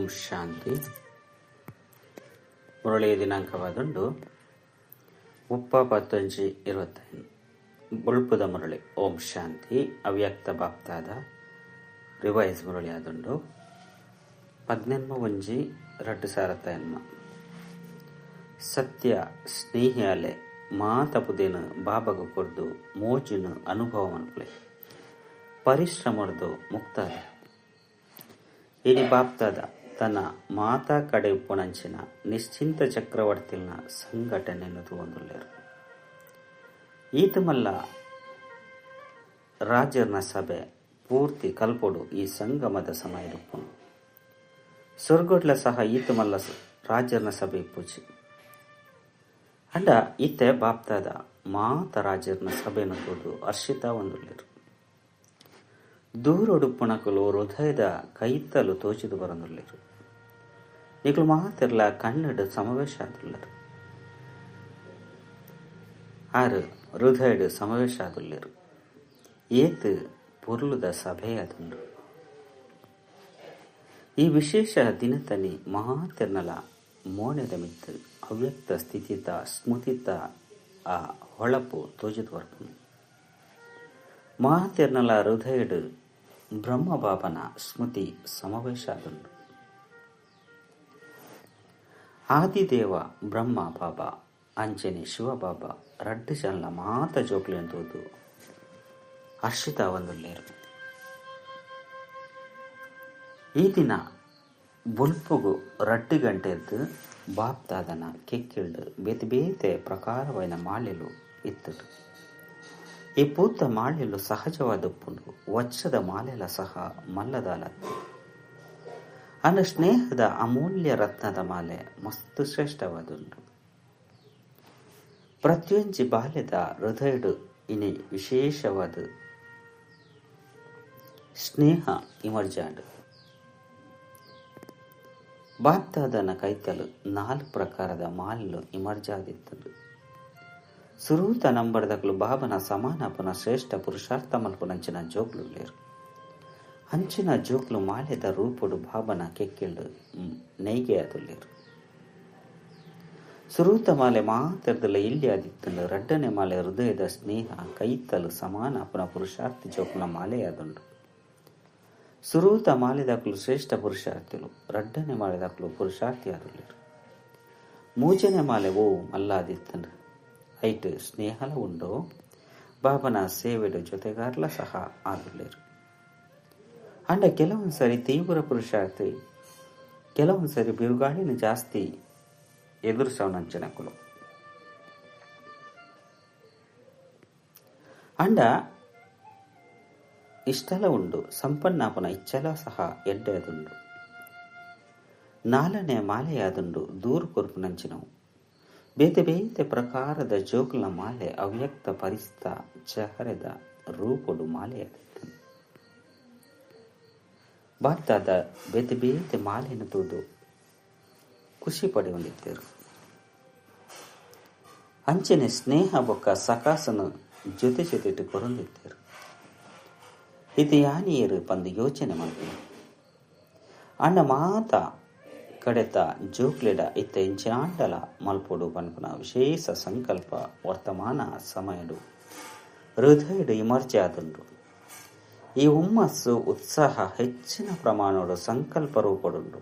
ಓಂ ಶಾಂತಿ. ಮುರಳಿ ದಿನಾಂಕವಾದುಂಡು 30/10/25. ಬೊಳ್ಪುದ ಮುರಳಿ. ಓಂ ಶಾಂತಿ. ಅವ್ಯಕ್ತ ಬಾಪ್ತಾದ ರಿವೈಸ್ ಮುರಳಿ ಆದುಂಡು 18/1/2005. ಸತ್ಯ ಸ್ನೇಹಿಯಾಲೆ ಮಾತಪುದೇನು ಬಾಬಗು ಕೊರ್ದು ಮೋಜಿನ ಅನುಭವ ಮನ್ಪುಲೆ ಪರಿಶ್ರಮರ್ದು ಮುಕ್ತಾದ ಇನಿ ಬಾಪ್ತಾದ ತನ್ನ ಮಾತಾ ಕಡೆ ಉಪ್ಪುನಂಚಿನ ನಿಶ್ಚಿಂತ ಚಕ್ರವರ್ತಿನ ಸಂಘಟನೆಯನ್ನು ತೂವೊಂದುಲ್ಲೆರ್. ಈತಮಲ್ಲ ರಾಜರ್ನ ಸಭೆ ಪೂರ್ತಿ ಕಲ್ಪೊಡು ಈ ಸಂಗಮದ ಸಮಯಡುಪ್ಪುನು. ಸೊರ್ಗೊಡ್ಲ ಸಹ ಈತಮಲ್ಲ ರಾಜರ್ನ ಸಭೆ ಇಪ್ಪುಜಿ. ಅಂಡ ಇತ್ತೆ ಬಾಪ್ತಾದ ಮಾತ ರಾಜರ್ನ ಸಭೆಯನ್ನು ತೂದು ಹರ್ಷಿತ ಹೊಂದುಲ್ಲೆರ್. ದೂರೊಡುಪ್ಪುನಕುಲು ಹೃದಯದ ಕೈತಲು ತೋಚಿದು ಬರೊಂದುಲ್ಲೆರ್. ನಿಕುಲು ಮಾತೆರ್ಲ ಕಣ್ಣಡ್ ಸಮಾವೇಶ ಆದುಲ್ಲೆರ್. ಆರು ಹೃದಯಡ್ ಸಮಾವೇಶ ಆದುಲ್ಲೆರ್. ಏತ್ ಪೊರ್ಲುದ ಸಭೆ ಆದುಂಡು. ಈ ವಿಶೇಷ ದಿನತನಿ ಮಾತೆರ್ನಲ ಮೋನೆದ ಮಿತ್ತ್ ಅವ್ಯಕ್ತ ಸ್ಥಿತಿತ ಸ್ಮೃತಿತ ಆ ಹೊಳಪು ತೋಜಿದು ಬರ್ಪುಂಡು. ಮಾತೆರ್ನಲ ಹೃದಯಡ್ ಬ್ರಹ್ಮಬಾಬನ ಸ್ಮೃತಿ ಸಮಾವೇಶ ಆದುಂಡು. ಆದಿದೇವ ಬ್ರಹ್ಮ ಬಾಬಾ ಅಂಚನೆ ಶಿವಬಾಬಾ ರಡ್ಡು ಜನಲ ಮಾತ ಜೋಕ್ಲೆನ್ ತೂದು ಹರ್ಷಿತ ಆವೊಂದುಲ್ಲೆರ್. ಈ ದಿನ ಬೊಲ್ಪುಗು 2 ಗಂಟೆರ್ದ್ ಬಾಪ್ತಾದನ ಕೆಕ್ಕಿಲ್ಡ್ ಬೇತೆ ಬೇತೆ ಪ್ರಕಾರವಾಯಿನ ಮಾಲೆಲು ಇತ್ತುಂಡು. ಈ ಪೂತ ಮಾಲೆಲು ಸಹಜವಾದ ಉಪ್ಪುಂಡು. ವಜ್ರದ ಮಾಲೆಲ ಸಹ ಮಲ್ಲದಾಲತ್ತ್. ಆಂಡ ಸ್ನೇಹದ ಅಮೂಲ್ಯ ರತ್ನದ ಮಾಲೆ ಮಸ್ತ್ ಶ್ರೇಷ್ಠವಾದುಂಡು. ಪ್ರತಿಯೊಂಜಿ ಬಾಲ್ಯದ ಹೃದಯಡ್ ಇನಿ ವಿಶೇಷವಾದ ಸ್ನೇಹ ಇಮರ್ಜಾಂಡ್. ಬಾಪ್ತಾದನ ಕೈತಲು 4 ಪ್ರಕಾರದ ಮಾಲೆಲು ಇಮರ್ಜಾದಿತ್ತುಂಡು. ಸುರೂತ ನಂಬರ್ದಕುಲು ಬಾಬನ ಸಮಾನಪುನ ಶ್ರೇಷ್ಠ ಪುರುಷಾರ್ಥ ಮಲ್ಪುನಂಚಿನ ಜೋಕ್ಲುಲ್ಲೆರ್. ಅಂಚಿನ ಜೋಕ್ಲು ಮಾಲೆದ ರೂಪುಡು ಬಾಬನ ಕೆಕ್ಕಿಲ್ಡ್ ನೈಗೆ ಆದುಲ್ಲೆರ್. ಸುರೂತ ಮಾಲೆ ಮಾತೆರ್ದಲ ಇಲ್ಲಿ ಆದಿತ್ತುಂಡು. ರಡ್ಡನೆ ಮಾಲೆ ಹೃದಯದ ಸ್ನೇಹ ಕೈತಲು ಸಮಾನಪುನ ಪುರುಷಾರ್ಥಿ ಜೋಕ್ಲುನ ಮಾಲೆಯಾದುಂಡು. ಸುರೂತ ಮಾಲೆದಕುಲು ಶ್ರೇಷ್ಠ ಪುರುಷಾರ್ಥಿಲು, ರಡ್ಡನೆ ಮಾಲೆದಕುಲು ಪುರುಷಾರ್ಥಿ ಆದುಲ್ಲೆರ್. ಮೂಜನೆ ಮಾಲೆ ಓ ಮಲ್ಲಾದಿತ್ತುಂಡು. ಐಟ್ ಸ್ನೇಹಲ ಉಂಡು. ಬಾಬನ ಸೇವೆಡು ಜೊತೆಗಾರ್ಲ ಸಹ ಆದುಲ್ಲೆರ್. ಅಂಡ ಕೆಲವೊಂದು ಸರಿ ತೀವ್ರ ಪುರುಷಾರ್ಥಿ, ಕೆಲವೊಂದು ಸರಿ ಬಿರುಗಾಳಿನ ಜಾಸ್ತಿ ಎದುರಿಸವನಂಚಿನಕುಲು. ಅಂಡ ಇಷ್ಟಲ ಉಂಡು ಸಂಪನ್ನಾಪನ ಇಚ್ಚಲ ಸಹ ಎಡ್ಡೆದುಂಡು. 4ನೇ ಮಾಲೆಯಾದುಂಡು ದೂರು ಕೊರ್ಪುನಂಚಿನವು. ಬೇತೆ ಬೇತೆ ಪ್ರಕಾರದ ಜೋಕುಲ ಮಾಲೆ ಅವ್ಯಕ್ತ ಪರಿಸ್ತ ಚಹರೆದ ರೂಪುಡು ಮಾಲೆಯಾದಿತ್ತು. ಬಾಪ್ತಾದ ಬೇತೆ ಬೇತೆ ಮಾಲೆಯನ್ನು ತೂದು ಖುಷಿ ಪಡೆಯೊಂದಿದ್ದರು. ಅಂಚನೆ ಸ್ನೇಹ ಬೊಕ್ಕ ಸಕಾಸನು ಜೊತೆ ಜೊತೆಟು ಕೊರೊಂದಿದ್ದರು. ಇದು ಯಾನಿಯರು ಪಂದು ಯೋಚನೆ ಮಲ್ಪುನು. ಅಂಡ ಮಾತ ಕಡೆತ ಜೋಕ್ಲೆಡ ಇತ್ತ ಇಂಚಿನಾಂಡಲ ಮಲ್ಪೊಡು ಪನ್ಪುನ ವಿಶೇಷ ಸಂಕಲ್ಪ ವರ್ತಮಾನ ಸಮಯಡು ಹೃದಯಡು ಇಮರ್ಜೆ ಆದುಂಡು. ಈ ಹುಮ್ಮಸ್ಸು ಉತ್ಸಾಹ ಹೆಚ್ಚಿನ ಪ್ರಮಾಣಡು ಸಂಕಲ್ಪ ರೂಪಡುಂಡು.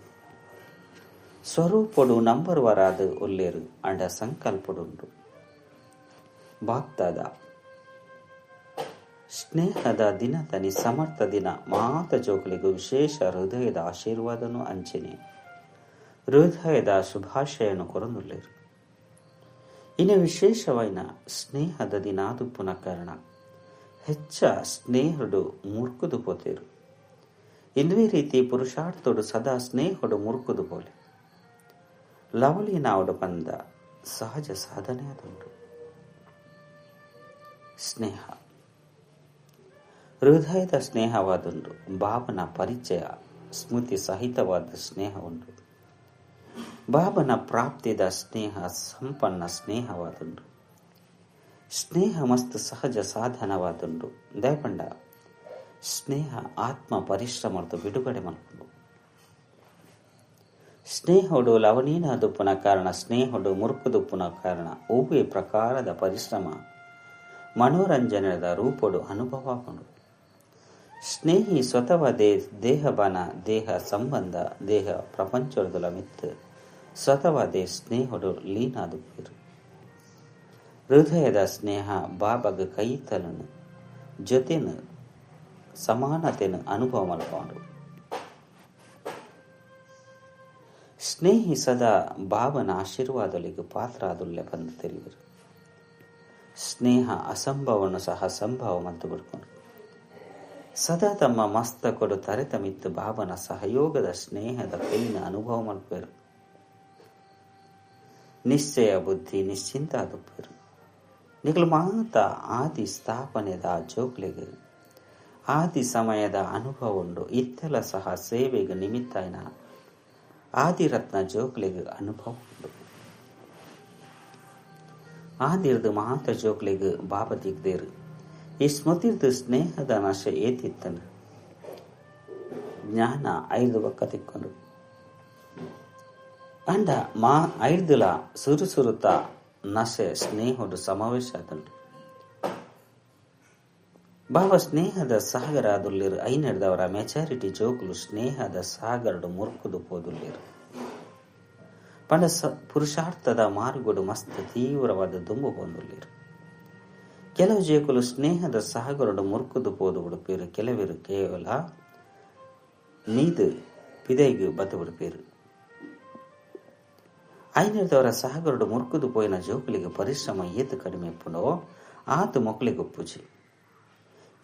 ಸ್ವರೂಪಡು ನಂಬರ್ ವರಾದ ಉಲ್ಲೇರು ಅಂಡ ಸಂಕಲ್ಪಡುಂಡು. ಬಾಪ್ತಾದ ಸ್ನೇಹದ ದಿನತನಿ ಸಮರ್ಥ ದಿನ ಮಾತ ಜೋಕುಲಿಗೂ ವಿಶೇಷ ಹೃದಯದ ಆಶೀರ್ವಾದನು ಅಂಚನೆ ಹೃದಯದ ಶುಭಾಶಯನು ಕೊರೊಂದುಲ್ಲೆರ್. ಇನ್ನು ವಿಶೇಷವಾಯಿನ ಸ್ನೇಹದ ದಿನ ಆದುಪ್ಪುನ ಕಾರಣ ಹೆಚ್ಚ ಸ್ನೇಹುಡು ಮುರ್ಕುದು ಪೋತೇರು. ಇಂದುವೇ ರೀತಿ ಪುರುಷಾರ್ಥೋಡು ಸದಾ ಸ್ನೇಹುಡು ಮುರ್ಕುದು ಪೋಲೆ ಲವಲೀನಾವಡು ಬಂದ ಸಹಜ ಸಾಧನೆ ಆದುಂಡು. ಸ್ನೇಹ ಹೃದಯದ ಸ್ನೇಹವಾದುಂಡು. ಬಾಬನ ಪರಿಚಯ ಸ್ಮೃತಿ ಸಹಿತವಾದ ಸ್ನೇಹ ಉಂಡು. ಬಾಬನ ಪ್ರಾಪ್ತಿದ ಸ್ನೇಹ ಸಂಪನ್ನ ಸ್ನೇಹವಾದುಂಡು. ಸ್ನೇಹ ಮಸ್ತ್ ಸಹಜ ಸಾಧನವಾದುಂಡು. ದಯಪಂಡ ಸ್ನೇಹ ಆತ್ಮ ಪರಿಶ್ರಮರ್ದು ಬಿಡುಗಡೆ ಮಲ್ಪುಂಡು. ಸ್ನೇಹೋಡು ಲವಣೀನಾದುಪ್ಪುನ ಕಾರಣ, ಸ್ನೇಹೋಡು ಮುರುಕುದುಪ್ಪುನ ಕಾರಣ ಒವ್ವೇ ಪ್ರಕಾರದ ಪರಿಶ್ರಮ ಮನೋರಂಜನೆದ ರೂಪೊಡು ಅನುಭವ ಆಪುಂಡು. ಸ್ನೇಹಿ ಸ್ವತಃ ದೇಹಬಾನ ದೇಹ ಸಂಬಂಧ ದೇಹ ಪ್ರಪಂಚೊರ್ದುಲ ಮಿತ್ತ್ ಸ್ವತಃ ಸ್ನೇಹೊಡು ಲೀನಾದುಪ್ಪೆರು. ಹೃದಯದ ಸ್ನೇಹ ಬಾಬಗ್ ಕೈತಲನು ಜೊತೆನು ಸಮಾನತೆನು ಅನುಭವ ಮಲ್ಪೊಂಡು. ಸ್ನೇಹಿ ಸದಾ ಬಾಬನ ಆಶೀರ್ವಾದಲಿಗೆ ಪಾತ್ರ ಆದುಲ್ಲೆ ಬಂದು ತಿಳಿದರು. ಸ್ನೇಹ ಅಸಂಭವವನ್ನು ಸಹ ಸಂಭವ ಮಲ್ತು ಬಿಡ್ಕೊಂಡು ಸದಾ ತಮ್ಮ ಮಸ್ತಕೊಡು ತರೆತಮಿತ್ತು ಬಾಬನ ಸಹಯೋಗದ ಸ್ನೇಹದ ಕೈನ ಅನುಭವ ಮಲ್ಪೆರು. ನಿಶ್ಚಯ ಬುದ್ಧಿ ನಿಶ್ಚಿಂತ ಆದುಪ್ಪೆರು. ನಿಗಲು ಮಾತ ಆದಿ ಸ್ಥಾಪನೆದ ಜೋಕ್ಲೆಗ್ ಆದಿ ಸಮಯದ ಅನುಭವ ಉಂಡು. ಇತ್ತೆಲ ಸಹ ಸೇವೆಗೆ ನಿಮಿತ್ತಾಯನ ಆದಿರತ್ನ ಜೋಕ್ಲೆಗ್ ಅನುಭವ ಉಂಡು. ಆದಿರ್ದು ಮಾತ ಜೋಕ್ಲೆಗ್ ಬಾಬ ತಿಗ್ದೇರು. ಈ ಸ್ಮೃತಿರ್ದು ಸ್ನೇಹದ ನಶೆ ಏತಿತ್ತನು ಜ್ಞಾನ ಐದು ಬಕ್ಕ ತಿಕ್ಕೊಂಡು ಅಂಡ ಮಾ ಐರ್ದುಲ ಸುರು ಸುರುತ ನಶೆ ಸ್ನೇಹಡು ಸಮಾವೇಶ ಆದಂಡು. ಬಾಬಾ ಸ್ನೇಹದ ಸಾಗರ ಆದುಲ್ಲಿರು. ಐನೆಡ್ದವರ ಮೆಚಾರಿಟಿ ಜೋಕುಲು ಸ್ನೇಹದ ಸಾಗರಡು ಮುರುಕುದು ಪೋದುಲ್ಲಿರು. ಪಂಡ ಪುರುಷಾರ್ಥದ ಮಾರ್ಗೋಡು ಮಸ್ತ್ ತೀವ್ರವಾದ ದುಂಬು ಪೋದುಲ್ಲಿರು. ಕೆಲವು ಜೇಕುಲು ಸ್ನೇಹದ ಸಾಗರಡು ಮುರುಕುದು ಪೋದು ಬಿಡುಪೇರು. ಕೆಲವರು ಕೇವಲ ನೀದು ಪಿದೈಗು ಬತ್ತು ಬಿಡುಪೇರು. ಐನೆಡ್ದವರ ಸಾಗರಡು ಮುರುಕುದು ಪೋಯಿನ ಜೋಕುಲಿಗೆ ಪರಿಶ್ರಮ ಏತು ಕಡಿಮೆ ಇಪ್ಪುಂಡೋ ಆತು ಮೊಕ್ಕಳಿಗೆ ಒಪ್ಪುಜಿ.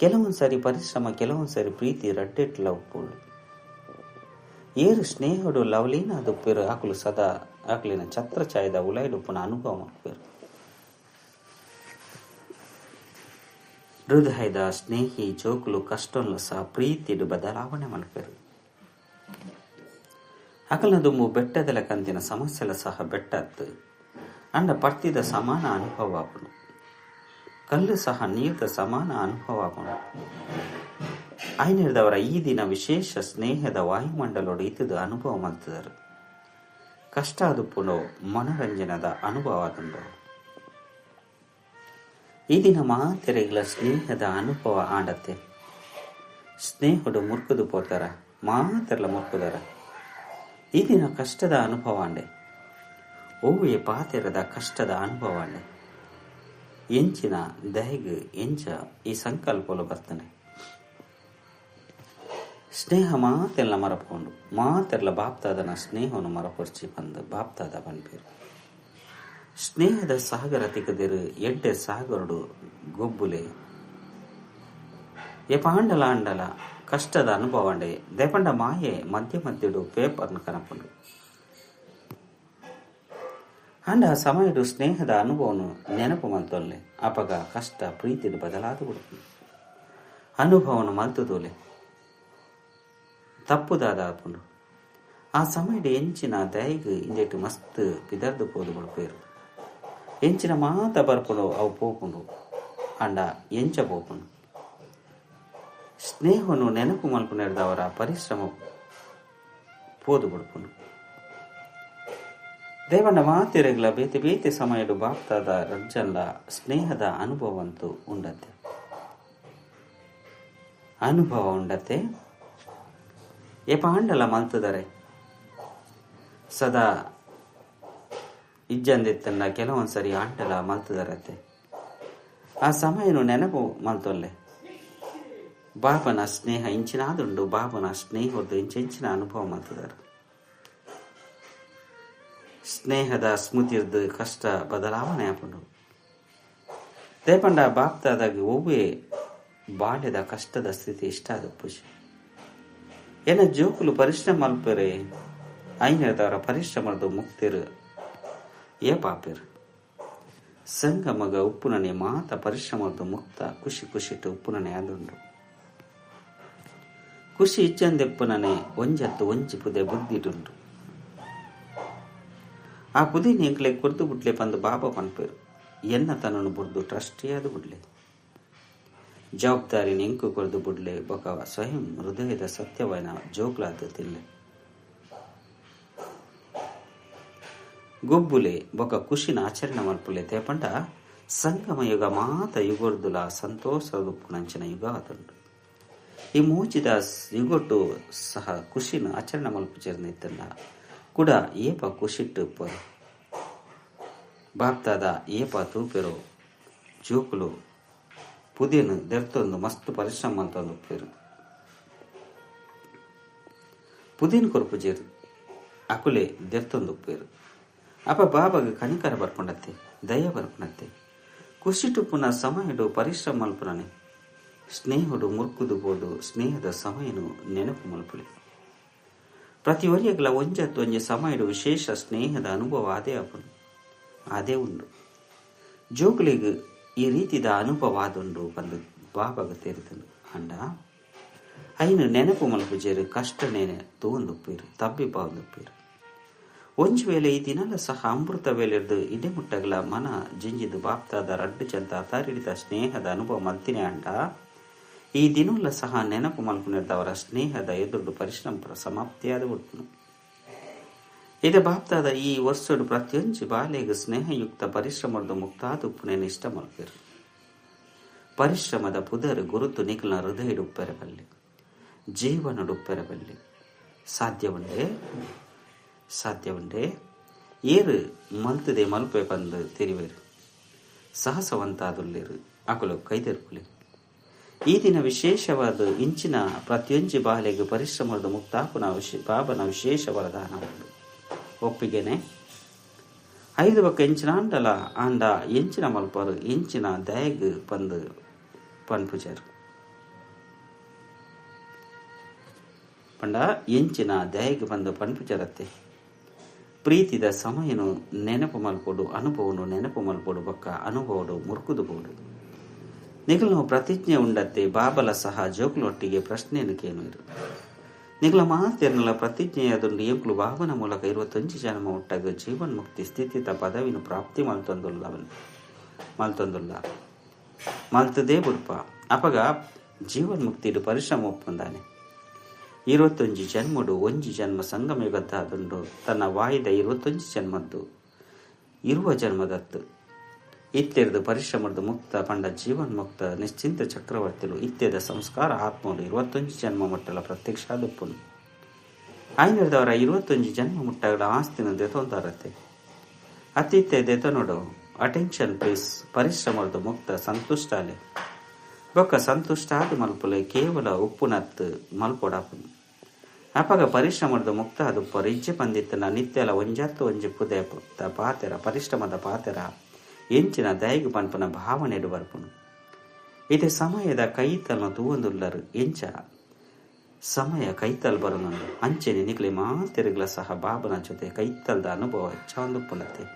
ಕೆಲವೊಂದು ಸಾರಿ ಪರಿಶ್ರಮ, ಕೆಲವೊಂದು ಸಾರಿ ಪ್ರೀತಿ ರಡ್ಡೆಟ್ಲ ಉಪ್ಪುಂಡು. ಏರು ಸ್ನೇಹಡು ಲವಲೀನ ದುಪ್ಪೇರು. ಆಕಲು ಸದಾ ಆಕಲಿನ ಛತ್ರ ಛಾಯದ ಉಲೈಡುಪ್ಪುನ ಅನುಭವ ಮಲ್ಪೇರು. ಹೃದಯದ ಸ್ನೇಹಿ ಜೋಕುಲು ಕಷ್ಟೊಲ್ಲ ಸಹ ಪ್ರೀತಿಡು ಬದಲಾವಣೆ ಮಲ್ಪೇರು. ಅಕಲ್ನ ದುಂಬು ಬೆಟ್ಟದಲ ಕಂತಿನ ಸಮಸ್ಯೆಲ ಸಹ ಬೆಟ್ಟತ್ತು ಅಂಡ ಪರ್ತಿದ ಸಮಾನ ಅನುಭವ ಆಪುಂಡು. ಕಲ್ಲು ಸಹ ನೀರ್ದ ಸಮಾನ ಅನುಭವ ಆಪುಂಡು. ಐನಿರ್ದವರ ಈ ದಿನ ವಿಶೇಷ ಸ್ನೇಹದ ವಾಯುಮಂಡಲೋಡು ಇತ್ತದು ಅನುಭವ ಮಲ್ತದರು. ಕಷ್ಟ ಆದುಪ್ಪುಂಡು ಮನೋರಂಜನದ ಅನುಭವ ಆದುಂಡು. ಈ ದಿನ ಮಾತೆರೆಗಳ ಸ್ನೇಹದ ಅನುಭವ ಆಂಡತ್ತೆ. ಸ್ನೇಹಡು ಮುರ್ಕುದು ಪೋತಾರ, ಮಾತೆರ್ಲ ಮುರ್ಕುದಾರ. ಈ ದಿನ ಕಷ್ಟದ ಅನುಭವ ಆಂಡೆ. ಒವ್ವೇ ಪಾತೆರದ ಕಷ್ಟದ ಅನುಭವ ಆಂಡೆ. ಎಂಚಿನ ದಯಗು ಎಂಚ ಈ ಸಂಕಲ್ಪಲು ಬರ್ತಾನೆ. ಸ್ನೇಹ ಮಾತೆಲ್ಲ ಮರಪೋಂಡು. ಮಾತೆಲ್ಲ ಬಾಪ್ತಾದನ ಸ್ನೇಹವನ್ನು ಮರಪೊರ್ಚಿ ಬಂದು ಬಾಪ್ತಾದ ಬನ್ಪೇರು. ಸ್ನೇಹದ ಸಾಗರ ತಿಕ್ಕದಿರು ಎಡ್ಡೆ ಸಾಗರಡು ಗೊಬ್ಬುಲೆ ಎಪಾಂಡಲ ಅಂಡಲ ಕಷ್ಟದ ಅನುಭವ ಅಂಡೆ. ದೇಪಂಡ ಮಾಯೆ ಮಧ್ಯ ಮಧ್ಯಡು ಪೇಪರ್ನ ಕನಪುಂಡು. ಅಂಡ ಆ ಸಮಯಡು ಸ್ನೇಹದ ಅನುಭವನು ನೆನಪು ಮಲ್ತೊಲ್ಲೆ. ಅಪಗ ಕಷ್ಟ ಪ್ರೀತಿಡು ಬದಲಾದ ಬಿಡುಪುಂಡು. ಅನುಭವನು ಮಲ್ತದೋಲೆ ತಪ್ಪುದಾದ ಆಪುಂಡು. ಆ ಸಮಯಡು ಎಂಚಿನ ದಯಗು ಇಂದೆಟ್ಟು ಮಸ್ತ್ ಪಿದರ್ದು ಪೋದು ಬಿಡ್ಪೇರು. ಎಂಚಿನ ಮಾತ ಬರ್ಪುಂಡು ಅವು ಪೋಪುಂಡು ಅಂಡ ಎಂಚ ಪೋಪುಂಡು. ಸ್ನೇಹವನ್ನು ನೆನಪು ಮಲ್ಪುನೆಡ್ದವರ ಪರಿಶ್ರಮ ಪೋದು ಬಿಡ್ಪುಂಡು. ದೇವಣ್ಣ ಮಾತಿರೆಗ್ಲ ಬೇತೆ ಬೇತೆ ಸಮಯಡು ಬಾಪ್ತಾದ ರಜ್ಜನ್ಲ ಸ್ನೇಹದ ಅನುಭವಂತೂ ಉಂಡತೆ. ಅನುಭವ ಉಂಡತೆ. ಏಪಾಂಡಲ ಮಲ್ತದರೆ ಸದಾ ಇಜ್ಜಂದಿತ್ತನ್ನ ಕೆಲವೊಂದ್ಸರಿ ಆಂಡಲ ಮಲ್ತದರತ್ತೆ. ಆ ಸಮಯನು ನೆನಪು ಮಲ್ತೊಲ್ಲೆ. ಬಾಬನ ಸ್ನೇಹ ಇಂಚಿನಾದುಂಡು. ಬಾಬನ ಸ್ನೇಹದ್ದು ಇಂಚಿನ ಅನುಭವ ಮಲ್ತದರು. ಸ್ನೇಹದ ಸ್ಮೃತಿರ್ದು ಕಷ್ಟ ಬದಲಾವಣೆ ಆಪುಂಡು. ದೇಪಂಡ ಬಾಪ್ತಾದಾಗ ಒವ್ವೇ ಬಾಲ್ಯದ ಕಷ್ಟದ ಸ್ಥಿತಿ ಇಷ್ಟ ಆದ ಪೂಜೆ. ಏನ ಜೋಕುಲು ಪರಿಶ್ರಮ ಮಲ್ಪೆರೆ ಐನೆದವರ ಪರಿಶ್ರಮದ ಮುಕ್ತಿರು ಏ ಪಾಪೆರು. ಸಂಗಮಗ ಉಪ್ಪುನನೆ ಮಾತ ಪರಿಶ್ರಮದ ಮುಕ್ತ ಖುಷಿ ಖುಷಿಟ್ಟು ಉಪ್ಪುನನೆ ಆದುಂಡು. ಖುಷಿ ಇಚ್ಚಂದೆಪ್ಪುನನೆ ಒಂಜತ್ತು ಒಂಜಿ ಪುದೆ ಬುದ್ಧಿಡುಂಡು. ಆ ಪುದೆ ಎಂಕ್ಲೆ ಕೊರ್ದು ಬುಡ್ಲೆ ಪಂದು ಬಾಬಾ ಪನ್ಪೇರು. ಎನ್ನ ತನ್ನನ್ನು ಬುಡ್ದು ಟ್ರಸ್ಟಿಯಾದ ಬುಡ್ಲೆ ಜವಾಬ್ದಾರಿ ಎಂಕು ಕೊರ್ದು ಬುಡ್ಲೆ ಬೊಕ ಸ್ವಯಂ ಹೃದಯದ ಸತ್ಯವನ ಜೋಕ್ಲಾದ ತಿಲ್ಲೆ. ಗೊಬ್ಬುಲೆ ಬೊಕ ಖುಷಿನ ಆಚರಣೆ ಮಲ್ಪುಲೆ ತೇಪಂಡ ಸಂಗಮ ಯುಗ ಮಾತ ಯುಗೊರ್ದುಲ ಸಂತೋಷದುಪ್ಪುನಂಚಿನ ಯುಗ ಆತುಂಡು. ಈ ಮೂಜಿದ ಯುಗೊಟ್ಟು ಸಹ ಖುಷಿನ ಆಚರಣೆ ಮಲ್ಪುಚೆರ್ನ ಕೂಡ ಏಪ ಖುಷಿಟ್ಟು ಉಪ್ಪರು ಬಾಪ್ತಾದ ಏಪ ತೂಪೆರು ಜೋಕುಲು ಪುದೆನು ದೆರ್ತೊಂದು ಮಸ್ತ್ ಪರಿಶ್ರಮ ಮಲ್ತೊಂದು ಉಪ್ಪೆರು ಪುದೆನ್ ಕೊರ್ಪುಜೆರು ಅಕುಲೆ ದೆರ್ತೊಂದು ಉಪ್ಪೆರು ಅಪ ಬಾಬಾಗ ಕನಿಕರ ಬರ್ಪುಂಡತ್ತೆ ದಯ ಬರ್ಪುಂಡತ್ತೆ ಖುಷಿಟುಪ್ಪುನ ಸಮಯಡು ಪರಿಶ್ರಮ ಮಲ್ಪುನನೆ ಸ್ನೇಹುಡು ಮುರ್ಕುದು ಬೋಡು ಸ್ನೇಹದ ಸಮಯನು ನೆನಪು ಮಲ್ಪುಲೆ ಪ್ರತಿ ಒರಿಯಗಲ ಒಂಜತ್ತು ಒಂಜಿ ಸಮಯಡು ವಿಶೇಷ ಸ್ನೇಹದ ಅನುಭವ ಅದೇ ಆಪುಂಡು ಅದೇ ಉಂಡು. ಜೋಕುಲೆಗ್ ಈ ರೀತಿದ ಅನುಭವ ಆದುಂಡು ಪಂದ್ ಬಾಬಾಗ ತೆರಿದುಂಡು. ಅಂಡ ಐನು ನೆನಪು ಮಲ್ಪುಜೆರು ಕಷ್ಟನೇ ತೂವೊಂದುಪ್ಪೆರು ತಬ್ಬಿಬ್ಬಾವೊಂದುಪ್ಪೆರು. ಒಂಜಿ ವೇಳೆ ಈ ದಿನಲ ಸಹ ಅಮೃತ ವೇಳೆರ್ದು ಇಡೆ ಮುಟ್ಟಗಲ ಮನ ಜಿಂಜಿದು ಬಾಪ್ತಾದ ರಡ್ಡು ಜಂತ ಅತಾರಿಡಿದ ಸ್ನೇಹದ ಅನುಭವ ಮಲ್ತಿನೇ ಅಂಡ ಈ ದಿನಲ ಸಹ ನೆನಪು ಮಲ್ಪುನೆರ್ದವರ ಸ್ನೇಹದ ಎದುರುಡು ಪರಿಶ್ರಮ ಸಮಾಪ್ತಿಯಾದ ಉಡ್ಪುನು. ಇದು ಬಾಪ್ತಾದ ಈ ವರ್ಷಡು ಪ್ರತಿಯೊಂಜಿ ಬಾಲೆಗ್ ಸ್ನೇಹಯುಕ್ತ ಪರಿಶ್ರಮದ ಮುಕ್ತಾದ ಉಪ್ಪುನೇನು ಇಷ್ಟ ಮಲ್ಪೆರು. ಪರಿಶ್ರಮದ ಪುದರ್ ಗುರುತು ನಿಖಲ್ನ ಹೃದಯಡು ಉಪ್ಪೆರಬಲ್ಲೆ ಜೀವನಡು ಉಪ್ಪೆರಬಲ್ಲೆ ಸಾಧ್ಯವುಂಡೆ ಸಾಧ್ಯವುಂಡೆ ಏರು ಮಲ್ತದೆ ಮಲ್ಪೆ ಪಂದ್ ತೆರಿವೇರು ಸಾಹಸವಂತಾದುಲ್ಲೇರು ಅಕುಲು ಕೈದೆರ್ಪುಲೆ. ಈ ದಿನ ವಿಶೇಷವಾದ ಇಂಚಿನ ಪ್ರತಿಯೊಂಜಿ ಬಾಲೆಗ್ ಪರಿಶ್ರಮದ ಮುಕ್ತಾಪುನ ಬಾಬನ ವಿಶೇಷ ವರದಾನ ಉಂಡು. ಒಪ್ಪಿಗೆನೆ ಐದು ಬಕ್ಕ ಎಂಚಿನ ಆಂಡಲ ಆಂಡ ಎಂಚಿನ ಮಲ್ಪರು ಎಂಚಿನ ದಯಗ್ ಪಂದ್ ಪನ್ಪುಜರು ಪಂಡ ಎಂಚಿನ ದಯಗ್ ಬಂದು ಪನ್ಪುಜರತ್ತೆ. ಪ್ರೀತಿದ ಸಮಯನು ನೆನಪು ಮಲ್ಪೊಡು ಅನುಭವನು ನೆನಪು ಮಲ್ಪೊಡು ಬೊಕ್ಕ ಅನುಭವಡು ಮುರುಕುದು ಬೋಡು. ನಿಗಲ ಪ್ರತಿಜ್ಞೆ ಉಂಡತ್ತೆ ಬಾಬಲ ಸಹ ಜೋಕ್ಲೊಟ್ಟಿಗೆ ಪ್ರಶ್ನೆಯನ್ನು ಕೇನುವರು. ನಿಗಲ ಮಾತೆರ್ನಲ ಪ್ರತಿಜ್ಞೆಯಾದುಂಡು ಎಂಕ್ಲು ಬಾಬನ ಮೂಲಕ 21 ಜನ್ಮ ಒಟ್ಟಾಗ ಜೀವನ್ಮುಕ್ತಿ ಸ್ಥಿತಿತ ಪದವಿನು ಪ್ರಾಪ್ತಿ ಮಲ್ತೊಂದುಲ್ಲ ಮಲ್ತದೇ ಬುಡ್ಪ ಅಪಗ ಜೀವನ್ಮುಕ್ತಿಡು ಪರಿಶ್ರಮ ಒಪ್ಪಂದಾನೆ. 21 ಜನ್ಮಡು ಒಂಜಿ ಜನ್ಮ ಸಂಗಮಯುಗದ್ದಾದುಂಡು ತನ್ನ ವಾಯಿದ 21 ಜನ್ಮದ್ದು ಇರುವ ಜನ್ಮದತ್ತು ಇತ್ತೆರ್ದು ಪರಿಶ್ರಮದ ಮುಕ್ತ ಪಂಡ ಜೀವನ್ಮುಕ್ತ ನಿಶ್ಚಿಂತ ಚಕ್ರವರ್ತಿಲು ಇತ್ತೆದ ಸಂಸ್ಕಾರ ಆತ್ಮಲು 21 ಜನ್ಮ ಮುಟ್ಟಲ ಪ್ರತ್ಯಕ್ಷ ದುಪ್ಪುನು. ಆಯ್ನದವರ 21 ಜನ್ಮ ಮುಟ್ಟಗಳ ಆಸ್ತಿನ ದೆತೊಂದಾರತ್ತೆ ಅತಿಥ್ಯ ದೆತನೋಡು ಅಟೆನ್ಷನ್ ಪ್ಲೀಸ್ ಪರಿಶ್ರಮದ ಮುಕ್ತ ಸಂತುಷ್ಟಾಲೆ ಬೊಕ್ಕ ಸಂತುಷ್ಟ ಆದ ಮಲ್ಪುಲೆ ಕೇವಲ ಉಪ್ಪುನತ್ತು ಮಲ್ಪೊಡಾಪುನು. ಅಪಗ ಪರಿಶ್ರಮದ ಮುಕ್ತ ಅದು ಪರಿಜ್ಜೆ ಪಂದಿತ್ತನ ನಿತ್ಯಲ ಒಂಜತ್ತು ಒಂಜಿ ಪುದೆ ಪಾತೆರ ಪರಿಶ್ರಮದ ಪಾತೆರ ಎಂಚಿನ ದಯಗು ಪನ್ಪನ ಭಾವನೆಡು ಬರ್ಪುನು. ಇದೇ ಸಮಯದ ಕೈತಲ್ನ ತೂವೊಂದುಲ್ಲರು ಎಂಚ ಸಮಯ ಕೈತಲ್ ಬರುನು ಅಂಚೆನೆ ನಿಕ್ಲೆ ಮಾತೆರುಗಳ ಸಹ ಬಾಬನ ಜೊತೆ ಕೈತಲ್ದ ಅನುಭವ ಹೆಚ್ಚಾಂದುಪ್ಪುನತ್ತೆ.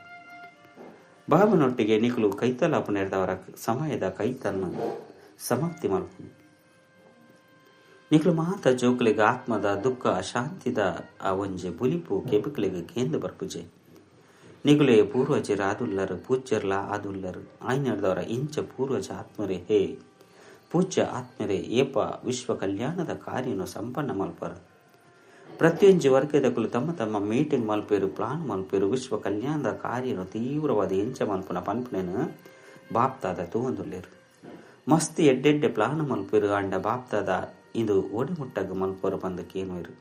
ಬಾಬನೊಟ್ಟಿಗೆ ನಿಕ್ಲು ಕೈತಲಾಪುನೆರ್ದವರ ಸಮಯದ ಕೈತಲ್ನ ಸಮಾಪ್ತಿ ಮಲ್ಪುನು. ನಿಕ್ಲು ಮಾತ ಜೋಕ್ಲೆಗ್ ಆತ್ಮದ ದುಃಖ ಅಶಾಂತಿದ ಆ ಒಂಜಿ ಬುಲಿಪು ಕೆಬಿಕ್ಲೆಗ್ ಕೇಂದ್ರ ಬರ್ಪುಜೆ. ನಿಗುಲೆ ಪೂರ್ವಜರ ಆದುಲ್ಲರು ಪೂಜ್ಯರ್ಲ ಆದುಲ್ಲರು ಆಯ್ನದವರ ಇಂಚ ಪೂರ್ವಜ ಆತ್ಮರೇ ಹೇ ಪೂಜ್ಯ ಆತ್ಮರೇ ಏಪ ವಿಶ್ವ ಕಲ್ಯಾಣದ ಕಾರ್ಯನು ಸಂಪನ್ನ ಮಲ್ಪರು. ಪ್ರತಿಯೊಂಜಿ ವರ್ಗದಕುಲು ತಮ್ಮ ತಮ್ಮ ಮೀಟಿಂಗ್ ಮಲ್ಪೇರು ಪ್ಲಾನ್ ಮಲ್ಪೇರು ವಿಶ್ವ ಕಲ್ಯಾಣದ ಕಾರ್ಯನು ತೀವ್ರವಾದ ಎಂಚ ಮಲ್ಪನ ಪನ್ಪುನೇನು ಬಾಪ್ತಾದ ತೂವೊಂದುಲ್ಲೇರು. ಮಸ್ತ್ ಎಡ್ಡೆಡ್ಡೆ ಪ್ಲಾನ್ ಮಲ್ಪೇರು ಅಂಡ ಬಾಪ್ತಾದ ಇದು ಓಡೆಮುಟ್ಟಗ ಮಲ್ಪರು ಪಂದಕ್ಕೇನುವರು.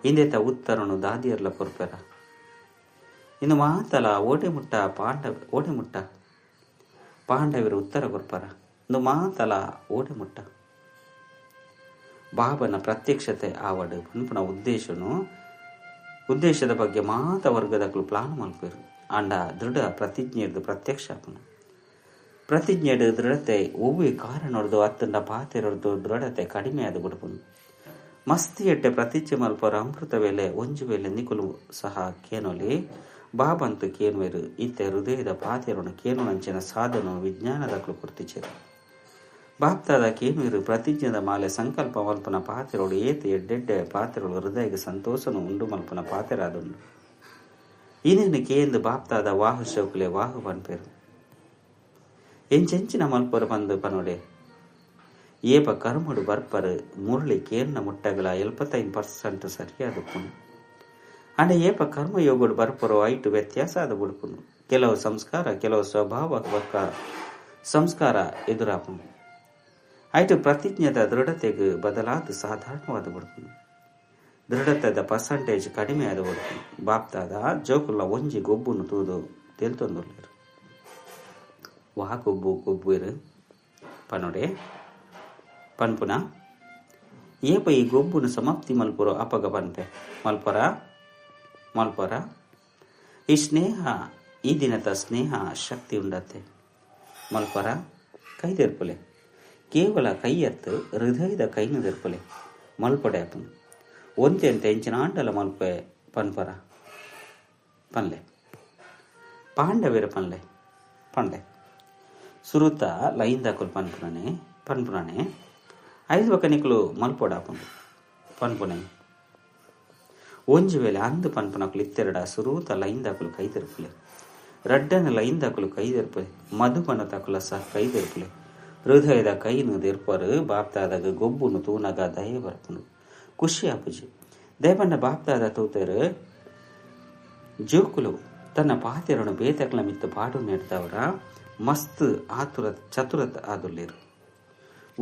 ಇಂದೆತ ಉತ್ತರನು ದಾದಿಯರ್ಲ ಕೊರ್ಪೆರ. ಇನ್ನು ಮಾತಲ ಓಡೆಮುಟ್ಟ ಓಡೆಮುಟ್ಟ ಪಾಂಡವರು ಉತ್ತರ ಕೊರ್ಪರ. ಇಂದು ಮಾತಲ ಓಡೆಮುಟ್ಟ ಬಾಬನ ಪ್ರತ್ಯಕ್ಷತೆ ಆವಡು ಪನ್ಪುನ ಉದ್ದೇಶದ ಬಗ್ಗೆ ಮಾತ ವರ್ಗದಕುಲು ಪ್ಲಾನ್ ಮಲ್ಪೇರು. ಅಂಡ ದೃಢ ಪ್ರತಿಜ್ಞೆರ್ದು ಪ್ರತ್ಯಕ್ಷ ಆಪುನು. ಪ್ರತಿಜ್ಞೆಡು ದೃಢತೆ ಒವ್ವೆ ಕಾರಣೊರ್ದು ಅತ್ತಂಡ ಪಾತೆರೊರ್ದು ದೃಢತೆ ಕಡಿಮೆ ಆದ ಬಿಡ್ಪುನು. ಮಸ್ತಿ ಎಡ್ಡೆ ಪ್ರತಿಜ್ಞೆ ಮಲ್ಪರ ಅಮೃತ ವೇಳೆ ಒಂಜಿ ವೇಳೆ ನಿಕುಲು ಸಹ ಕೇನೊಲಿ ಬಾಬಂತು ಕೇನುವೆರು. ಇತ್ತೆ ಹೃದಯದ ಪಾತೆರೊನು ಕೇನುನಂಚಿನ ಸಾಧನ ವಿಜ್ಞಾನದಕುಲು ಕೊರ್ತಿಚೆರು. ಬಾಪ್ತಾದ ಕೇನುವೆರು ಪ್ರತಿಜ್ಞೆದ ಮಾಲೆ ಸಂಕಲ್ಪ ಮಲ್ಪನ ಪಾತೆರೊಡು ಏತ ಎಡ್ಡೆಡ್ಡೆ ಪಾತೆರೊಳು ಹೃದಯಕ್ಕೆ ಸಂತೋಷನು ಉಂಡು ಮಲ್ಪನ ಪಾತೆರಾದುಂಡು. ಇನ್ನೇನು ಕೇಂದು ಬಾಪ್ತಾದ ವಾಹು ಶೋಕುಲೆ ವಾಹು ಪನ್ಪೆರು. ಎಂಚೆಂಚಿನ ಮಲ್ಪರು ಬಂದು ಪನೊಡೆ ಏಪ ಕರ್ಮಡು ಬರ್ಪರು ಮುರಳಿ ಕೇರ್ನ ಮುಟ್ಟಗಲ 75% ಸರಿಯಾದ ಪುಣು. ಅಂಡ ಏಪ ಕರ್ಮಯೋಗಡು ಬರ್ಪರೋ ಐಟು ವ್ಯತ್ಯಾಸ ಆದ ಬುಡ್ಪುನು. ಕೆಲವು ಸಂಸ್ಕಾರ ಕೆಲವು ಸ್ವಭಾವ ಬೊಕ್ಕ ಸಂಸ್ಕಾರ ಎದುರಾಪುನು. ಐಟು ಪ್ರತಿಜ್ಞೆದ ದೃಢತೆಗೆ ಬದಲಾದ ಸಾಧಾರಣವಾದ ಬುಡ್ಪುನು. ದೃಢತೆದ ಪರ್ಸೆಂಟೇಜ್ ಕಡಿಮೆ ಆದ ಬುಡ್ಪುನು. ಬಾಪ್ತಾದ ಜೋಕುಲ ಒಂಜಿ ಗೊಬ್ಬುನು ತೂದು ತೆಲ್ತೊಂದುಲ್ಲೆರ್. ವಾ ಗೊಬ್ಬು ಗೊಬ್ಬುವೆರ್ ಪನೊಡೆ ಪನ್ಪುನ ಏಪ ಈ ಗೊಬ್ಬುನು ಸಮಾಪ್ತಿ ಮಲ್ಪುರೋ ಅಪಗ ಪನ್ಪೆ ಮಲ್ಪರ ಮಲ್ಪರ. ಈ ಸ್ನೇಹ ಈ ದಿನದ ಸ್ನೇಹ ಶಕ್ತಿ ಉಂಡತ್ತೆ ಮಲ್ಪರ. ಕೈದೆರ್ಪುಲೆ, ಕೇವಲ ಕೈಯತ್ತು ಹೃದಯದ ಕೈನು ದೆರ್ಪುಲೆ ಮಲ್ಪಡೆ ಆಪುನು. ಒಂತೆಂತ ಎಂಚಿನ ಆಂಡಲ ಮಲ್ಪೆ ಪನ್ಪರ ಪನ್ಲೆ ಪಾಂಡವೇರ ಪನ್ಲೆ ಪಂಡೆ ಸುರುತ ಲೈನ್ ದಾಕುಲು ಪನ್ಪುನನೆ ಪನ್ಪುನನೆ ಐದು ಬೊಕ ನಿಕುಲು ಮಲ್ಪೊಡಾಪುಂಡು ಪನ್ಪುನೆ. ಒಂಜಿ ವೇಳೆ ಅಂದು ಪನ್ಪುನಕುಲು ಇತ್ತೆರಡ ಸುರೂತ ಲೈನ್ ದಾಕುಲು ಕೈ ತೆರುಪುಲೆ, ರಡ್ಡನ ಲೈನ್ ದಾಕುಲು ಕೈ ತೆರುಪುಲೆ, ಮಧುಬನ ತಕುಲ ಸಹ ಕೈ ತೆರುಪುಲೆ. ಹೃದಯದ ಕೈನು ದೆರ್ಪರು ಬಾಪ್ತಾದಾಗ ಗೊಬ್ಬುನು ತೂನಗ ದಯೆ ಬರ್ಪುನು, ಖುಷಿ ಆಪುಜಿ. ದೇವಣ್ಣ ಬಾಪ್ತಾದ ತೂತೆರು ಜೋಕುಲು ತನ್ನ ಪಾತೆರನು ಬೇತಕ್ಲ ಮಿತ್ತು ಪಾಡು ನೆಡ್ದವರ ಮಸ್ತ್ ಆತುರ ಚತುರತ ಆದುಲ್ಲೇರು.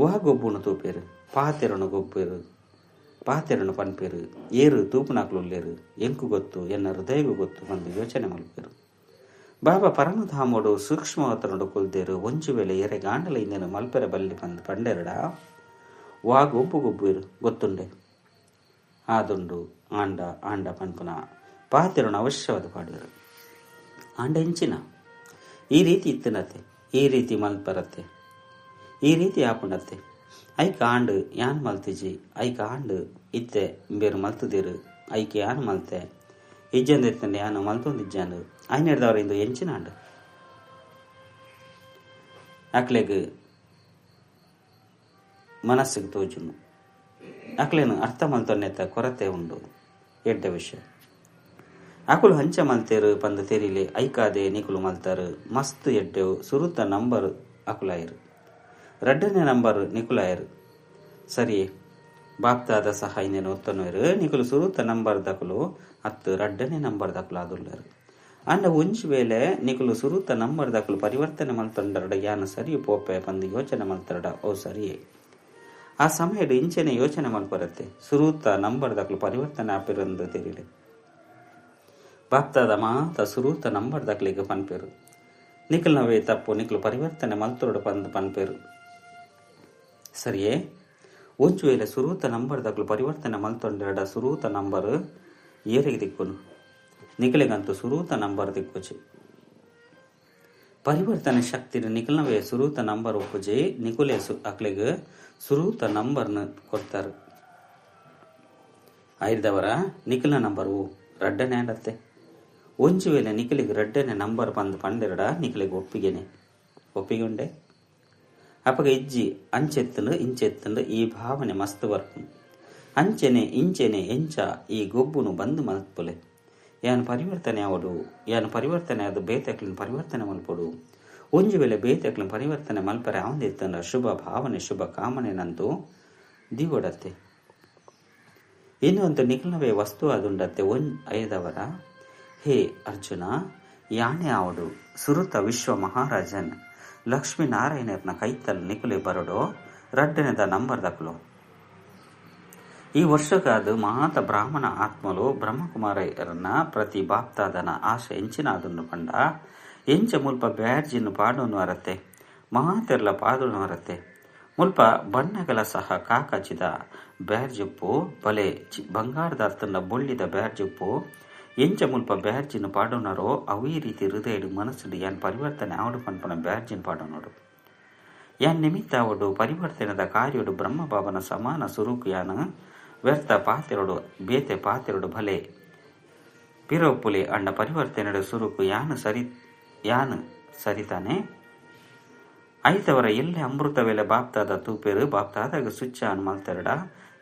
ವಾ ಗೊಬ್ಬುನು ತೂಪೇರು ಪಾತೆರನು ಗೊಬ್ಬೇರು ಪಾತೆರನು ಪನ್ಪೇರು ಏರು ತೂಪುನಾಕ್ಲುಲ್ಲೇರು ಎಂಕು ಗೊತ್ತು ಎನ್ನ ಹೃದಯಗೂ ಗೊತ್ತು ಬಂದು ಯೋಚನೆ ಮಲ್ಪೇರು. ಬಾಬಾ ಪರಮಧಾಮೋಡು ಸೂಕ್ಷ್ಮವತನೋಡು ಕೊಲ್ದೇರು ಒಂಜಿ ವೇಳೆ ಎರೆ ಗಾಂಡಲ ಇಂದೆನು ಮಲ್ಪೆರ ಬಲ್ಲಿ ಬಂದು ಪಂಡೆರಡ ವಾ ಗೊಬ್ಬು ಗೊಬ್ಬೇರು ಗೊತ್ತುಂಡೆ ಆದುಂಡು ಆಂಡ ಆಂಡ ಪನ್ಪುನ ಪಾತೆರನು ಅವಶ್ಯವಾದ ಪಾಡುವರು. ಆಂಡ ಇಂಚಿನ ಈ ರೀತಿ ಇತ್ತಿನತ್ತೆ, ಈ ರೀತಿ ಮಲ್ಪರತ್ತೆ, ಈ ರೀತಿ ಆಪುಂಡತ್ತೆ. ಐಕ ಆಂಡು ಯಾನ್ ಮಲ್ತಿಜಿ, ಐಕ ಆಂಡು ಇತ್ತೆ ಬೇರು ಮಲ್ತದಿರು, ಐಕೆ ಯಾನ್ ಮಲ್ತೆ ಇಜ್ಜಂದಿತ್ತಂಡೆ ಯಾನು ಮಲ್ತೊಂದಿಜ್ಜಾನು ಐನೆಡ್ದವ್ರ ಇಂದು ಎಂಚಿನ ಆಂಡು ಅಕ್ಲೆಗ್ ಮನಸ್ಸಿಗೆ ತೋಜುನು. ಅಕ್ಲೇನು ಅರ್ಥ ಮಲ್ತೊನ್ನೆತ್ತ ಕೊರತೆ ಉಂಡು ಎಡ್ಡ ವಿಷಯ. ಅಕುಲು ಹಂಚ ಮಲ್ತೇರು ಪಂದ ತೆರಿಲೆ ಐಕಾದೆ ನಿಕುಲು ಮಲ್ತಾರು ಮಸ್ತ್ ಎಡ್ಡೆವು. ಸುರುತ ನಂಬರ್ ಅಕುಲಾಯರು, ರಡ್ಡನೇ ನಂಬರ್ ನಿಕುಲಾಯರು. ಸರಿಯೇ ಬಾಪ್ತಾದ ಸಹ ಇನ್ನೇನು ಒತ್ತನೋರು ನಿಕುಲು ಸುರುತ ನಂಬರ್ ದಕುಲು ಅತ್ತು ರಡ್ಡನೇ ನಂಬರ್ ದಕುಲು ಆದುಲ್ಲರು. ಅಂಡ ಒಂಜಿ ವೇಳೆ ನಿಕುಲು ಸುರುತ ನಂಬರ್ ದಕುಲು ಪರಿವರ್ತನೆ ಮಲ್ತೊಂಡರಡ ಯಾನು ಸರಿ ಪೋಪೆ ಪಂದು ಯೋಚನೆ ಮಲ್ತರಡ ಓ ಸರಿಯೇ. ಆ ಸಮಯದ ಇಂಚನೆ ಯೋಚನೆ ಮಲ್ಪರತ್ತೆ ಸುರುತ ನಂಬರ್ ದಕುಲು ಪರಿವರ್ತನೆ ಆಪಿರಂದು ತೆರಿಲೆ. ಬಾಪ್ತಾದ ಮಾತ ಸುರೂತ ನಂಬರ್ ದಕ್ಲಿಗೆ ಪನ್ಪೇರು ನಿಖಲ್ ನವೇ ತಪ್ಪು ನಿಖಲು ಪರಿವರ್ತನೆ ಮಲ್ತೊರಡು ಪಂದು ಪನ್ಪೇರು. ಸರಿಯೇ ಒಂಜು ವೇಳೆ ಸುರೂತ ನಂಬರ್ ದಕ್ಲು ಪರಿವರ್ತನೆ ಮಲ್ತೊಂಡೆರಡ ಸುರೂತ ನಂಬರ್ ಏರಿಗೆ ದಿಕ್ಕುನು ನಿಖಲಿಗಂತೂ ಸುರೂತ ನಂಬರ್ ದಿಕ್ಕುಚಿ. ಪರಿವರ್ತನೆ ಶಕ್ತಿ ನಿಖಲ್ನವೇ ಸುರೂತ ನಂಬರ್ ಒಪ್ಪುಜಿ ನಿಕುಲೆ ಅಕ್ಲಿಗೆ ಸುರೂತ ನಂಬರ್ನ ಕೊಡ್ತಾರೆ. ಐದವರ ನಿಖಲ್ನ ನಂಬರ್ ಓ ರಡ್ಡನೆ ಆಡತ್ತೆ. ಒಂಜಿ ವೇಳೆ ನಿಖಲಿಗೆ ರಡ್ಡನೆ ನಂಬರ್ ಬಂದು ಪಂಡೆರಡ ನಿಖಲಿಗೆ ಒಪ್ಪಿಗೆನೆ ಒಪ್ಪಿಗೆ ಅಪಗ ಇಜ್ಜಿ ಅಂಚೆತ್ತಂಡು ಇಂಚೆತ್ತಂಡು ಈ ಭಾವನೆ ಮಸ್ತ್ ಬರ್ಪುನು. ಅಂಚೆನೆ ಇಂಚೆನೆ ಎಂಚ ಈ ಗೊಬ್ಬುನು ಬಂದು ಮಲ್ಪುಲೆ. ಯಾನು ಪರಿವರ್ತನೆ ಆವಡು, ಯಾನು ಪರಿವರ್ತನೆ ಅದು ಬೇತಕ್ಲಿನ ಪರಿವರ್ತನೆ ಮಲ್ಪೊಡು. ಒಂಜಿ ವೇಳೆ ಬೇತಕ್ಲಿನ ಪರಿವರ್ತನೆ ಮಲ್ಪರೆ ಅವಂದಿತ್ತಂಡ ಶುಭ ಭಾವನೆ ಶುಭ ಕಾಮನೆನಂತೂ ದಿವಡತ್ತೆ. ಇನ್ನೊಂದು ನಿಖಲ್ನವೇ ವಸ್ತು ಅದುಂಡತ್ತೆ ಒನ್ ಐದವರ. ಹೇ ಅರ್ಜುನ, ಯಾಣೆ ಆವಡು ಸುರುತ ವಿಶ್ವ ಮಹಾರಾಜನ್ ಲಕ್ಷ್ಮೀನಾರಾಯಣರ್ನ ಕೈತಲ್ ನಿಕುಲೆ ಬರಡೋ ರಡ್ಡನೆದ ನಂಬರ್ ದಕುಲು. ಈ ವರ್ಷಗಾದ ಮಾತ ಬ್ರಾಹ್ಮಣ ಆತ್ಮಲು ಬ್ರಹ್ಮಕುಮಾರನ್ನ ಪ್ರತಿ ಬಾಪ್ತಾದನ ಆಶೆ ಎಂಚಿನ ಅದನ್ನು ಪಂಡ ಎಂಚ ಮುಲ್ಪ ಬ್ಯಾಡ್ಜಿನ್ನು ಪಾಡೋನು ಅರತ್ತೆ ಮಾತೆರ್ಲ ಪಾದೋನು ಅರತ್ತೆ. ಮುಲ್ಪ ಬಣ್ಣಗಳ ಸಹ ಕಾಕಚಿದ ಬ್ಯಾಡ್ಜುಪ್ಪು ಬಲೆ ಬಂಗಾರದ ಅತ್ತನ್ನ ಬೊಳ್ಳಿದ ಬ್ಯಾಡ್ಜುಪ್ಪು ಎಂಚ ಮುಲ್ಪ ಬ್ಯಾಡ್ಜಿನ ಪಾಡೋನರೋ ಅವೇ ರೀತಿ ಹೃದಯಡು ಮನಸ್ಸುಡು ಯಾನ್ ಪರಿವರ್ತನೆ ಆವಡು ಪನ್ಪನ ಬ್ಯಾಡ್ಜಿನ ಪಾಡೋನೋಡು. ಯಾನ್ ನಿಮಿತ್ತ ಅವಡು ಪರಿವರ್ತನೆದ ಕಾರ್ಯಡು ಬ್ರಹ್ಮಬಾಬನ ಸಮಾನ ಸುರುಕು ಯಾನ ವ್ಯರ್ಥ ಪಾತೆರಡು ಬೇತೆ ಪಾತೆರಡು ಭಲೆ ಪಿರೋಪುಲೆ ಅಣ್ಣ ಪರಿವರ್ತನೆಡು ಸುರುಕು ಯಾನು ಸರಿ ಯಾನು ಸರಿತಾನೆ. ಐತವರ ಎಲ್ಲೆ ಅಮೃತ ವೇಳೆ ಬಾಪ್ತಾದ ತೂಪೇರು ಬಾಪ್ತಾದಾಗ ಸುಚ್ಚ ಮಲ್ತೆರಡ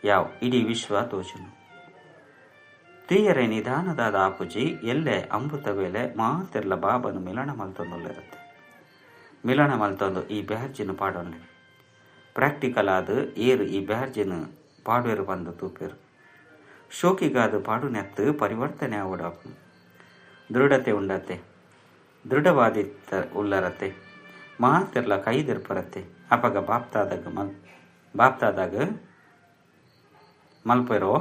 ಯಾವ್ ಇಡೀ ವಿಶ್ವ ತೋಚನು. ತೀಯರೆ ನಿಧಾನದಾದ ಆಪುಜಿ ಎಲ್ಲೆ ಅಮೃತ ವೇಳೆ ಮಾತೆರ್ಲ ಬಾಬನು ಮಿಲನ ಮಲ್ತೊಂದುಲ್ಲಿರುತ್ತೆ. ಮಿಲನ ಮಲ್ತೊಂದು ಈ ಬ್ಯಾರ್ಜಿನ ಪಾಡೊನ್ನೆ ಪ್ರಾಕ್ಟಿಕಲ್ ಆದ ಏರು ಈ ಬ್ಯಾರ್ಜಿನ ಪಾಡುವೆರು ಬಂದು ತೂಪೇರು. ಶೋಕಿಗಾದ ಪಾಡುನೆತ್ತು ಪರಿವರ್ತನೆ ಆವಡಾಪು ದೃಢತೆ ಉಂಡತೆ ದೃಢವಾದಿತ್ತ ಉಲ್ಲರತೆ ಮಾತೆರ್ಲ ಕೈದಿರ್ಪರತೆ ಅಪಗ ಬಾಪ್ತಾದಾಗ ಮಲ್ಪೆರೋ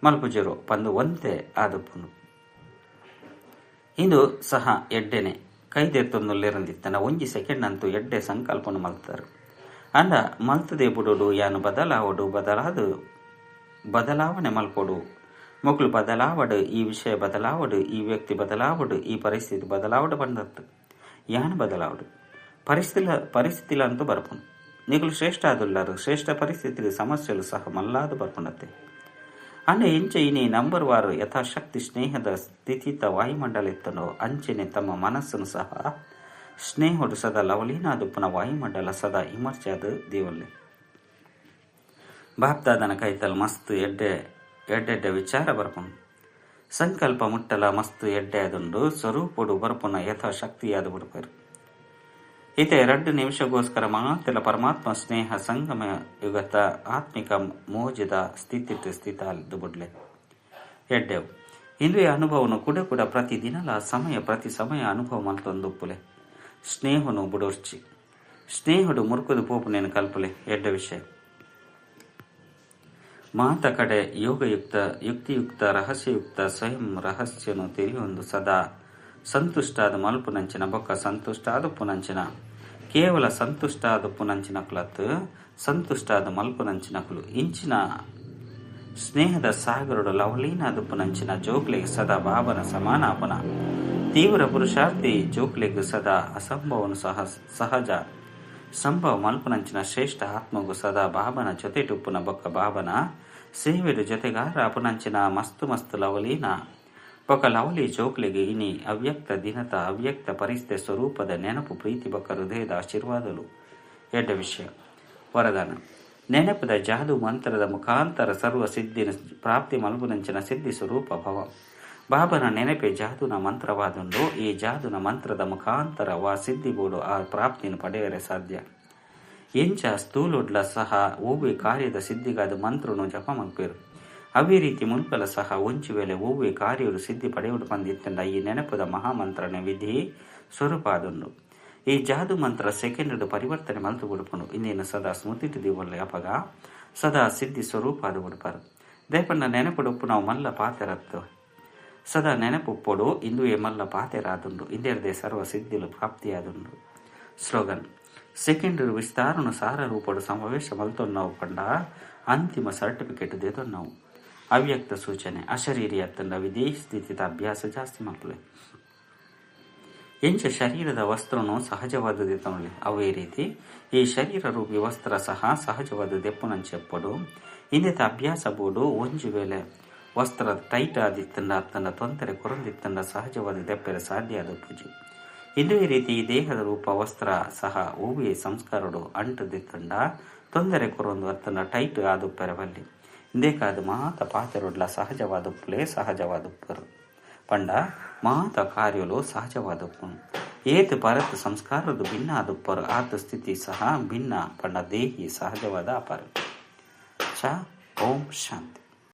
ಮಲ್ಪುಜೆರೋ ಪಂದು ಒಂತೆ ಆದಪ್ಪುನು ಇಂದು ಸಹ ಎಡ್ಡೆನೆ ಕೈದೆತ್ತೊಂದುಲ್ಲೆರಂದಿತ್ತನ ಒಂಜಿ ಸೆಕೆಂಡ್ ಅಂತೂ ಎಡ್ಡೆ ಸಂಕಲ್ಪನು ಮಲ್ತಾರು ಅಂಡ ಮಲ್ತದೆ ಬುಡೋಡು ಯಾನು ಬದಲಾವಡು ಬದಲಾದು ಬದಲಾವಣೆ ಮಲ್ಪೊಡು ಮೊಕ್ಲು ಬದಲಾವಡು ಈ ವಿಷಯ ಬದಲಾವಡು ಈ ವ್ಯಕ್ತಿ ಬದಲಾವಡು ಈ ಪರಿಸ್ಥಿತಿ ಬದಲಾವಡು ಬಂದತ್ತು ಯಾನು ಬದಲಾವಡು ಪರಿಸ್ಥಿತಿಲಂತೂ ಬರ್ಪುನು ನಿಗುಲು ಶ್ರೇಷ್ಠ ಆದುಲ್ಲಾರು ಶ್ರೇಷ್ಠ ಪರಿಸ್ಥಿತಿ ಸಮಸ್ಯೆలు ಸಹ ಮಲ್ಲಾದು ಬರ್ಪುಂಡತ್ತೆ ಅಂಡ ಎಂಚ ಇನಿ ನಂಬರ್ ವಾರು ಯಥಾಶಕ್ತಿ ಸ್ನೇಹದ ಸ್ಥಿತಿತ ವಾಯುಮಂಡಲ ಇತ್ತನೋ ಅಂಚೆನೆ ತಮ್ಮ ಮನಸ್ಸನ್ನು ಸಹ ಸ್ನೇಹಡು ಸದಾ ಲವಲೀನಾದುಪ್ಪನ ವಾಯುಮಂಡಲ ಸದಾ ಇಮರ್ಚಾದ ದೇವಲ್ಲೆ. ಬಾಪ್ದಾದನ ಕೈತಲ್ ಮಸ್ತ್ ಎಡ್ಡೆ ಎಡ್ಡೆಡ್ಡೆ ವಿಚಾರ ಬರ್ಪುನು ಸಂಕಲ್ಪ ಮುಟ್ಟಲ ಮಸ್ತ್ ಎಡ್ಡೆ ಅದುಂಡು ಸ್ವರೂಪಡು ಬರ್ಪುನ ಯಥಾಶಕ್ತಿಯಾದ ಬಿಡ್ಪರು. ಇತೆ 2 ನಿಮಿಷಗೋಸ್ಕರ ಮಾತೆಲ ಪರಮಾತ್ಮ ಸ್ನೇಹ ಸಂಗಮ ಯುಗತ ಆತ್ಮಿಕ ಮೋಜದ ಸ್ಥಿತಿ ಸ್ಥಿತ ಬುಡ್ಲೆ ಎಡ್ಡೆವು. ಇಂದು ಅನುಭವನು ಕೂಡ ಕೂಡ ಪ್ರತಿ ದಿನಲ ಸಮಯ ಪ್ರತಿ ಸಮಯ ಅನುಭವ ಮಲ್ತೊಂದುಪ್ಪುಲೆ. ಸ್ನೇಹನು ಬುಡೋರ್ಚಿ ಸ್ನೇಹುಡು ಮುರುಕುದು ಪೋಪುನೇನು ಕಲ್ಪುಲೆ ಎಡ್ಡೆ ವಿಷಯ. ಮಾತ ಕಡೆ ಯೋಗಯುಕ್ತ ಯುಕ್ತಿಯುಕ್ತ ರಹಸ್ಯಯುಕ್ತ ಸ್ವಯಂ ರಹಸ್ಯನು ತಿಳಿಯೊಂದು ಸದಾ ಸಂತುಷ್ಟಾದ ಮಲ್ಪುನಂಚಿನ ಬೊಕ್ಕ ಸಂತುಷ್ಟಾದ ಪುನಂಚಿನ ಕೇವಲ ಸಂತುಷ್ಟಾದ ಪುನಂಚಿನ ಕುಲತ್ ಸಂತುಷ್ಟಾದ ಮಲ್ಪುನಂಚಿನ ಕುಲು ಇಂಚಿನ ಸ್ನೇಹದ ಸಾಗರುಡು ಲವಲೀನಾದ ಪುನಂಚಿನ ಜೋಕ್ಲೆಗ್ ಸದಾ ಬಾಬನ ಸಮಾನಾಪನ ತೀವ್ರ ಪುರುಷಾರ್ಥಿ ಜೋಕ್ಲೆಗ್ ಸದಾ ಅಸಂಭವನು ಸಹಜ ಸಂಭವ ಮಲ್ಪುನಂಚಿನ ಶ್ರೇಷ್ಠ ಆತ್ಮಗು ಸದಾ ಬಾಬನ ಜೊತೆ ಟುಪ್ಪುನ ಬೊಕ್ಕ ಬಾಬನ ಸೇವೆಡು ಜೊತೆಗಾರ ಅಪುನಂಚಿನ ಮಸ್ತು ಮಸ್ತು ಲವಲೀನ ಬೊಕ್ಕ ಲವಲಿ ಜೋಕ್ಲೆಗೆ ಇನಿ ಅವ್ಯಕ್ತ ದಿನತ ಅವ್ಯಕ್ತ ಪರಿಸ್ಥಿತಿ ಸ್ವರೂಪದ ನೆನಪು ಪ್ರೀತಿ ಬೊಕ್ಕ ಹೃದಯದ ಆಶೀರ್ವಾದಲು ಎಡ್ಡ ವಿಷಯ. ವರದಾನ ನೆನಪದ ಜಾದು ಮಂತ್ರದ ಮುಖಾಂತರ ಸರ್ವ ಸಿದ್ಧಿನ ಪ್ರಾಪ್ತಿ ಮಲ್ಪುನಂಚಿನ ಸಿದ್ಧಿ ಸ್ವರೂಪ ಭವ. ಬಾಬನ ನೆನಪೆ ಜಾದುನ ಮಂತ್ರವಾದುಂಡು. ಈ ಜಾದುನ ಮಂತ್ರದ ಮುಖಾಂತರ ವಾ ಸಿದ್ಧಿ ಬೋಡು ಆ ಪ್ರಾಪ್ತಿಯನ್ನು ಪಡೆಯರೆ ಸಾಧ್ಯ. ಎಂಚ ಸ್ಥೂಲುಡ್ಲ ಸಹ ಓವ್ವೆ ಕಾರ್ಯದ ಸಿದ್ಧಿಗಾದ ಮಂತ್ರನು ಜಪ ಮಲ್ಪೇರು. ಅವೇ ರೀತಿ ಮುಲ್ಪಲ ಸಹ ಒಂಚು ವೇಳೆ ಓವ್ವೆ ಕಾರ್ಯರು ಸಿದ್ಧಿ ಪಡೆಯುಡು ಬಂದಿತ್ತಂಡ ಈ ನೆನಪದ ಮಹಾಮಂತ್ರನ ವಿಧಿ ಸ್ವರೂಪ ಆದುಂಡು. ಈ ಜಾದು ಮಂತ್ರ ಸೆಕೆಂಡ್ ಪರಿವರ್ತನೆ ಮಲ್ತು ಬಿಡುಪುಂಡು. ಇನ್ನೇನು ಸದಾ ಸ್ಮೃತಿ ದಿವಲ್ಲ ಅಪಗ ಸದಾ ಸಿದ್ಧಿ ಸ್ವರೂಪ ಅದು ಬಿಡುಪಾರು. ದೇಪಣ್ಣ ನೆನಪುಡುಪ್ಪು ನಾವು ಮಲ್ಲ ಪಾತೆರತ್ತು ಸದಾ ನೆನಪುಪ್ಪೊಡು ಇಂದುಯೇ ಮಲ್ಲ ಪಾತೆರಾದುಂಡು. ಇಂದೇರ್ದೆ ಸರ್ವ ಸಿದ್ಧಿಲು ಪ್ರಾಪ್ತಿಯಾದುಂಡು. ಸ್ಲೋಗನ್ ಸೆಕೆಂಡ್ ವಿಸ್ತಾರನು ಸಾರ ರೂಪಡು ಸಮಾವೇಶ ಮಲ್ತೊನ್ನವು ಪಂಡ ಅಂತಿಮ ಸರ್ಟಿಫಿಕೇಟ್ ದೇತೊನ್ನವು. ಅವ್ಯಕ್ತ ಸೂಚನೆ ಅಶರೀರಿ ಅತ್ತಂಡ ವಿಧಿ ಸ್ಥಿತಿದ ಅಭ್ಯಾಸ ಜಾಸ್ತಿ ಮಲ್ಪುಲೆ. ಎಂಚ ಶರೀರದ ವಸ್ತ್ರನು ಸಹಜವಾದ ದೆತ್ತೊನ್ಲೆ ಅವೇ ರೀತಿ ಈ ಶರೀರ ರೂಪಿ ವಸ್ತ್ರ ಸಹ ಸಹಜವಾದ ದೆಪ್ಪುನಂಚೆಪ್ಪಡು. ಇಂದೆತ ಅಭ್ಯಾಸ ಬೋಡು ಒಂಜಿ ವೇಳೆ ವಸ್ತ್ರ ಟೈಟ್ ಆದಿತ್ತಂಡ ಅತ್ತಂಡ ತೊಂದರೆ ಕೊರಂದಿತ್ತಂಡ ಸಹಜವಾದ ದೆಪ್ಪೆರೆ ಸಾಧ್ಯ ಆದ ಪೂಜೆ. ಇಂದುವೇ ರೀತಿ ಈ ದೇಹದ ರೂಪ ವಸ್ತ್ರ ಸಹ ಓವಿಯ ಸಂಸ್ಕಾರಡು ಅಂಟದಿತ್ತಂಡ ತೊಂದರೆ ಕೊರೊಂದು ಅತ್ತಂಡ ಟೈಟ್ ಆದುಪ್ಪೆರವಲ್ಲಿ. ಇಂದೇಕಾದ ಮಾತ ಪಾತೆರೊಡ್ಲ ಸಹಜವಾದುಪ್ಪುಲೆ ಸಹಜವಾದುಪ್ಪರು ಪಂಡ ಮಾತ ಕಾರ್ಯಲು ಸಹಜವಾದುಪ್ಪುನು. ಏತು ಪರತ್ ಸಂಸ್ಕಾರದು ಭಿನ್ನ ಆದುಪ್ಪರು ಆತ ಸ್ಥಿತಿ ಸಹ ಭಿನ್ನ ಪಂಡ ದೇಹಿ ಸಹಜವಾದ ಅಪರ. ಚ ಓಂ ಶಾಂತಿ.